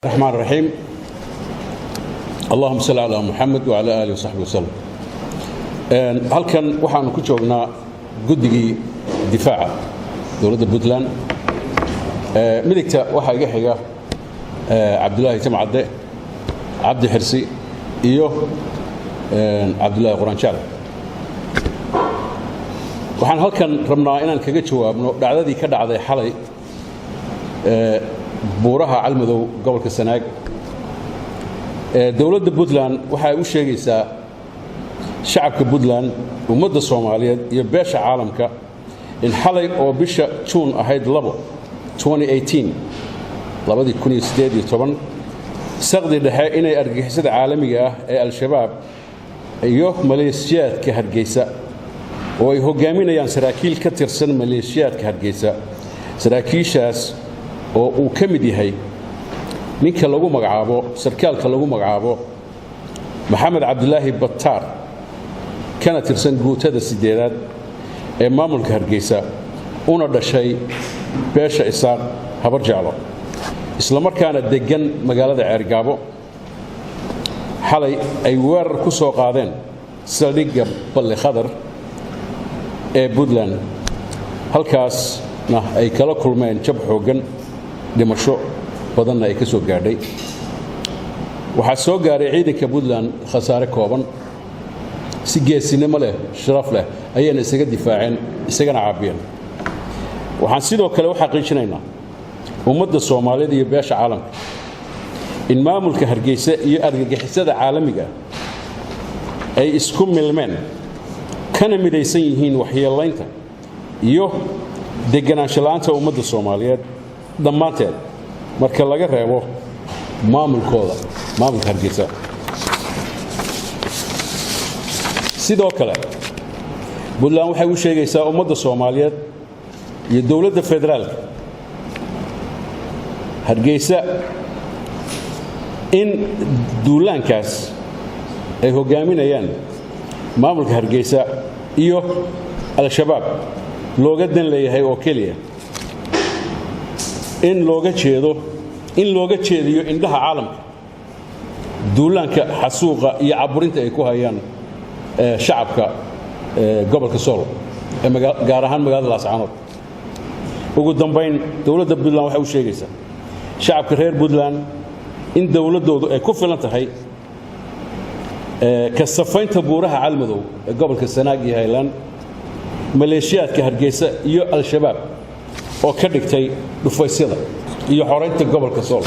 الرحمن الرحيم، اللهم صل على محمد وعلى آله وصحبه وسلم. Halkan waxaanu ku joognaa guddigii difaaca dowladda Puntland. Midigta waxaa iga xiga Cabdulaahi Jamcadde, Cabdi Xirsi iyo Cabdulaahi Quraanjaal. Waxaan halkan rabnaa inaan kaga jawaabno dhacdadii ka dhacday xalay buuraha Calmadow, gobolka Sanaag. Dowladda Puntland waxa ay u sheegaysaa shacabka Puntland, ummadda Soomaaliyeed iyo beesha caalamka in xalay oo bisha Juun ahayd 2, 2018, saqdi dhexe, inay argagixisada caalamiga ah ee Al-Shabaab iyo maleeshiyaadka Hargeysa oo ay hogaaminayaan saraakiil ka tirsan maleeshiyaadka Hargeysa, saraakiishaas oo uu ka mid yahay ninka lagu magacaabo, sarkaalka lagu magacaabo Maxamed Cabdilaahi Battaar, kana tirsan guutada sideedaad ee maamulka Hargeysa, una dhashay beesha Isaaq Habar Jeclo, islamarkaana deggan magaalada Ceergaabo, xalay ay weerar ku soo qaadeen saldhigga Balli Khadar ee Puntland, halkaasna ay kala kulmeen jab xooggan, dhimasho badanna ay ka soo gaadhay. Waxaa soo gaaray ciidanka Puntland khasaare kooban. Si geesinimo leh, sharaf leh ayayna isaga difaaceen, isagana caabiyeen. Waxaan sidoo kale u xaqiijinaynaa ummadda Soomaaliyeed iyo beesha caalamka in maamulka Hargeysa iyo argagixisada caalamiga ay isku milmeen, kana midaysan yihiin waxyeelaynta iyo deganaansho la'aanta ummadda Soomaaliyeed dhammaanteed, marka laga reebo maamulkooda, maamulka Hargeysa. Sidoo kale Puntland waxay u sheegaysaa ummadda Soomaaliyeed iyo dowladda federaalka Hargeysa in duulaankaas ay hoggaaminayaan maamulka Hargeysa iyo Al-Shabaab looga dan leeyahay oo keliya in looga jeedo, in looga jeediyo indhaha caalamka duulaanka xasuuqa iyo caburinta ay ku hayaan shacabka gobolka Sool, gaar ahaan magaalada Laascaanood. Ugu dambayn, dowladda Puntland waxay u sheegaysaa shacabka reer Puntland in dowladdoodu ay ku filan tahay ka safaynta buuraha Calmadow ee gobolka Sanaag iyo Hayland maleeshiyaadka Hargeysa iyo Al-Shabaab oo ka dhigtay dhufaysyada iyo xoraynta gobolka Sool.